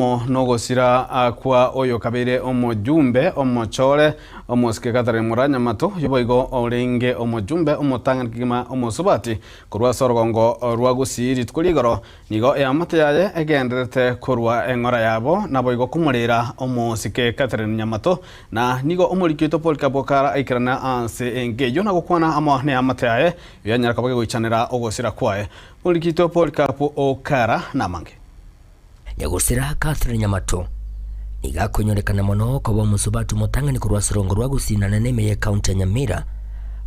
Amo nogosira kwa oyo kabeire omojumbe omochore, omosike Catherine Muranyamato, oyio boigo orenge omojumbe omotang'ani kegima omosubati korwa ase orogongo rwa Gusii rituko rigoro, nigo eamate yaye egendererete korwa eng'ora yabo naboigo komorera omosike Catherine Nyamato, na nigo omoriki oito Polycarp Okara aikerane ase enka eyio na gokwana amo neamate yaye, eyio anyare koba gegoichanera ogosira kwaye. Omoriki oito Polycarp Okara namange. Nyagosira Catherine Nyamato nigo akonyorekana mono koba omosubati omotang'ani korwa ase rongo rwa Gusii na nene ime y'ecounty ya Nyamira,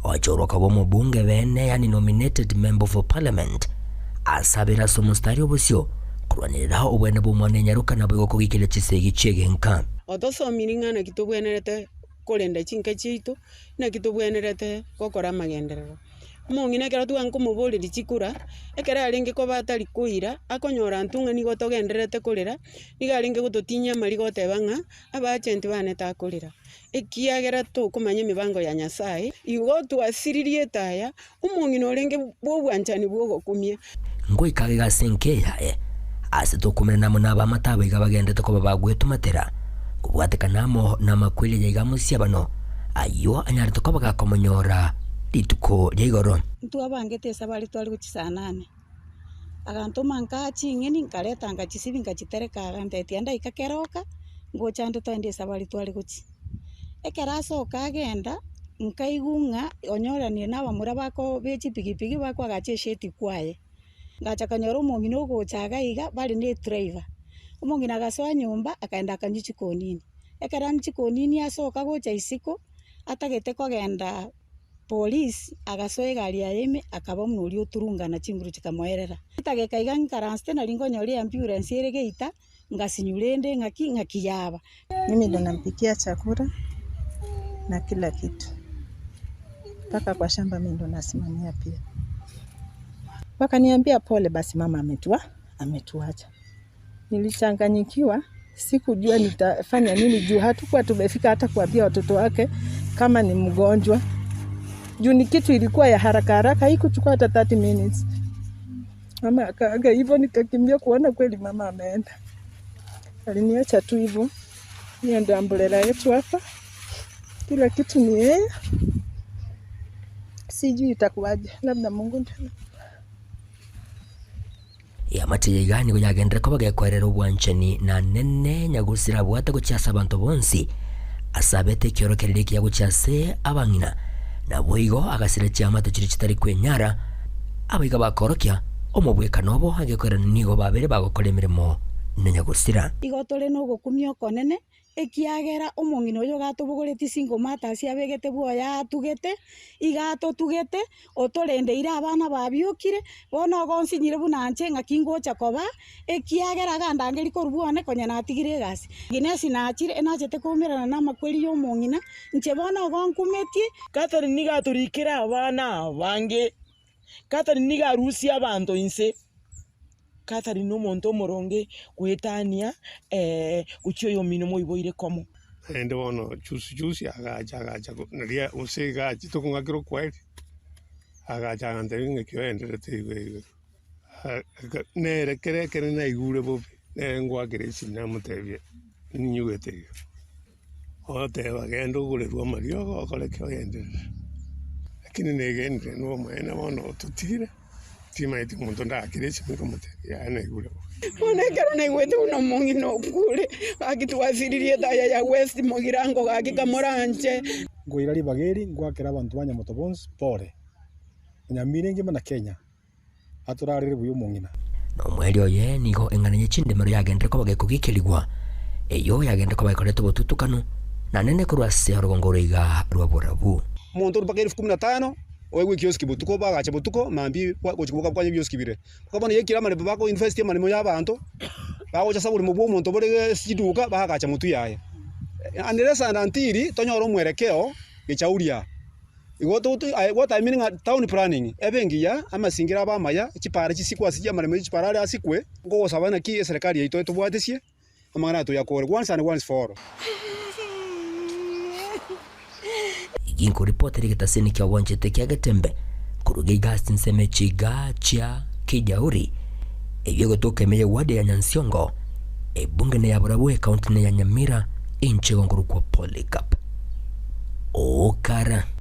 ochorwa koba omobunge bene yaani nominated member of parliament ase abere ase omostari obosio korwanerera obwene bw'omwana enyaroka naboigo kogiikeria chisegi chi'egenka. Otosomiri ng'a naki tobwenerete korenda chinka chiaito, naki tobwenerete gokora amagenderero. Omong'ina ekero twanga komoboreria chikura, ekero arenge koba atari koira, akonyora intwe ng'a nigo togendererete korera, nigo arenge gototinyia amariga oteba ng'a abaachenti bane takorera, ekiagera tokomanya emibango ya Nyasaye, igo twasiririe etaya, omong'ina orenge bwa obwanchani bwa ogokumia. Ngoika agega ase enka eyaye, aase tokomerana amo nabamate abo iga bagenderete koba bagwetomatera, kobwatekana amo namakweri aya iga mosiabano, ayio anyarete koba gakomonyora rituko ria igoro. Ntwabangete esabari tware gochia saa nane, agantoma nkaa ching'eni nkareta nkachisibia nkachitereka agantetia ndaika keroka, ngocha nde toende esabari tware gochia. Ekero asoka agenda, nkaigwa ng'a onyoranire na abamura bako be chipigipigi bakoagacha esheti kwaye. Ngacha konyora omong'ina ogocha iga iga bare na edriver, omong'ina agasoa nyomba akaenda akanywa chikonini. Ekero anywa chikonini asoka gocha isiko, atagete kogenda polisi, agasoa egari yaye ime akaba buna oria oturungana chinguru chikamoerera. Etageka iga nkaransete nari nkonyora eambulance ere geita. Ngasinywa rende ng'aki ng'aki yaba. Mimi ndo nampikia chakula na kila kitu mpaka kwa shamba mimi ndo nasimamia pia. Wakaniambia pole basi mama ametua ametuacha. Nilichanganyikiwa, sikujua nitafanya nini juu hatukuwa tumefika hata kuambia watoto wake kama ni mgonjwa. Juu ni kitu ilikuwa ya haraka haraka, haikuchukua hata 30 minutes. Mama akaaga hivyo, nikakimbia kuona kweli mama ameenda. Aliniacha tu hivyo. Hiyo ndio umbrella yetu hapa, kila kitu ni yeye. Sijui itakuwaje, labda Mungu ndiye. Eamate ya iga nigo yagenderera koba gekoerera obwanchani na nene nyagusira abwate gochia ase abanto bonsi, ase abete ekiorokererio ekiya gochia ase abang'ina, naboigo agasira chiamate chiria chitari kwenyara, Abaiga bakorokia omobwekano obo agekorerana nigo babere bagokora emeremo na nyagosira. Igo tore nogokumia okonene, ekiagera omong'ina oyo iga atobogoretie chingoma atasi abegete bwoye atugete, iga atotugete, otorendeire abana babiokire, bono ogonsinyire buna inche ng'aki ngocha koba, ekiagera agandangeria korwa bwane konya natigire egasi. Ginesi nachire, enachete koumerana namakweri y'omong'ina, inche bono ogonkumetie. Catherine nigo atorikire abana abange. Catherine nigo arusie abanto inse. Catherine nomonto omoronge goetania gochia oyomino moiboire komo. Naende bono juzi juzi agacha agacha naria gose iga achete kong'akera okweri, agacha agantebia ng'aki oenderete igo igo. Nere kere ekere naigure bobe, nere ngoakera esimi namotebia ninyigwete iga. Ogoteba genda ogorerwe amariogo okore ki ogenderere, lakini negenire nobomaene bono ototigire, timanyeti omonto ndakire esimi nkomotebia yaya naigure bobe. Bono ekero naigwete buna omong'ina okure, gaki twasiririe etaya ya West Mogirango gaki kamoranche. Nkoira ribaga eri ngoakere abanto ba Nyamoto bonsi pore, Nyamira engima na Kenya. atorarere buya omong'ina. Na omoerio oye nigo eng'ana ye chindemero yagenderere koba gekogikerigwa, eyio yagenderere koba ekoreta obotutukanu, na nene korwa ase orogongo oroiga rwa borabu. Omonto orure mpaka elfu kumi na tano oegwe ekioski botuko, bagache botuko mambia gochia koboka kwanya ebioski biria. Mpaka bono yaikire amaremo bako invest amaremo ya abanto, bagocha ase oboremo bwa omonto bore ase chiduka bagacha motwe yaye. Unless and until tonyore omwerekeo gechauria. Igo togotu aye what I mean ng'a town planning ebe engiya, amasingira abe amaya, chipara chisikwe ase amaremo ye chipara are asikwe, nkogosaba naki eserekari yaito etobwatesie, amang'ana aya toyakore once and once for all. Ginkoripotera egetaseni kia gwanchete kia Getembe korwa geiga ase chinsemo echi iga chia Kijauri, eyio egotoka ime ye ward ya Nyansiongo. Ebunge neya barabwo ekaunti neya Nyamira, inche igo nkorokwa Polycarp Okara.